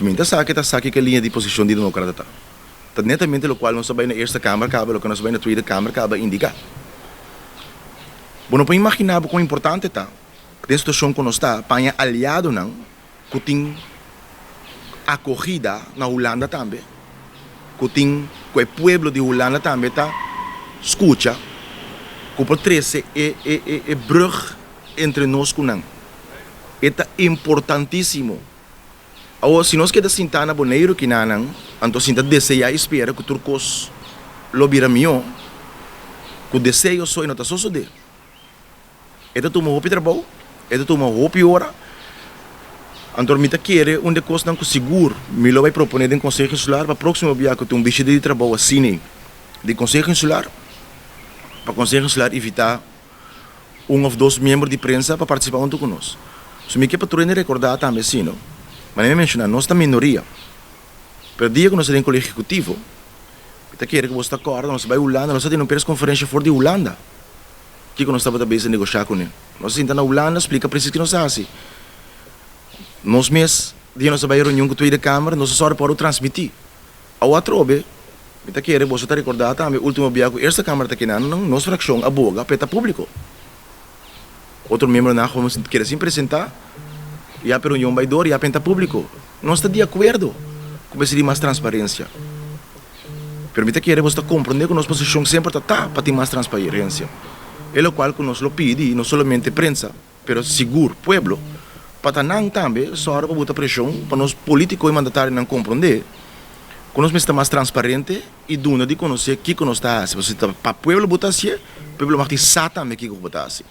So mi ta sa ku ta sa kiko e liña di posishon di Demókrata ta. Ta netamente lokual nos a bai na Eerste Kamer kaba, loke nos a bai na Tweede Kamer kaba indiká. Bo no por imaginá bo kon importante ta den situashon ku nos ta pa haña aliadonan ku tin akogida na Hulanda tambe, ku tin ku e pueblo di Hulanda tambe ta skucha, ku por trese e e e e brug entre nos ku nan. E ta importantísimo. Awor, si nos keda sintá na Boneiru kinanan, anto sinta deseá i spera ku tur kos lo bira mihó, ku deseo so e no ta sosodé. E ta tuma hopi trabou, e ta tuma hopi ora. Anto mi ta kere un di e kosnan ku sigur mi lo bai proponé den Konseho Insular pa próksimo bia ku tin un bishita di trabou asina di Konseho Insular, pa Konseho Insular invitá un of dos miembro di prensa pa partisipá huntu ku nos. So mi ke pa tur hende rekordá tambe así, no? Manera mi a menshoná, nos ta minoria. Pero dia ku nos ta den Kolegio Ehekutivo, mi ta kere ku boso ta kòrda, nos a bai Hulanda, nos a tene un perskonferensha for di Hulanda. Kiko nos tabata bezig negoshá kuné? Nos a sinta na Hulanda, splika presis ki nos a hasi. Nos mes, dia nos a bai reunion ku Tweede Kamer, nos a sòru pa wòrdu transmití. Awo atrobe, mi ta kere boso ta rekordá tambe último bia ku Eerste Kamer ta kinan nan, nos frakshon a boga pa e ta públiko. Otro miembronan a komo kere sin presentá, ya pa e reunion bai dor, ya pa e ta públiko. Nos ta di akuerdo ku mester di mas transparensia. Pero mi ta kere boso ta komprondé ku nos posishon semper ta ta pa tin mas transparensia. E lokual ku nos lo pidi no solamente prensa, pero sigur pueblo, pa ta nan tambe sòru pa buta preshon pa nos polítiko i mandatarionan komprondé ku nos mester ta mas transparente i duna di konosé kiko nos ta hasi. Pasobra si ta pa pueblo bo ta hasié, pueblo mag di sa tambe kiko ku bo ta hasi.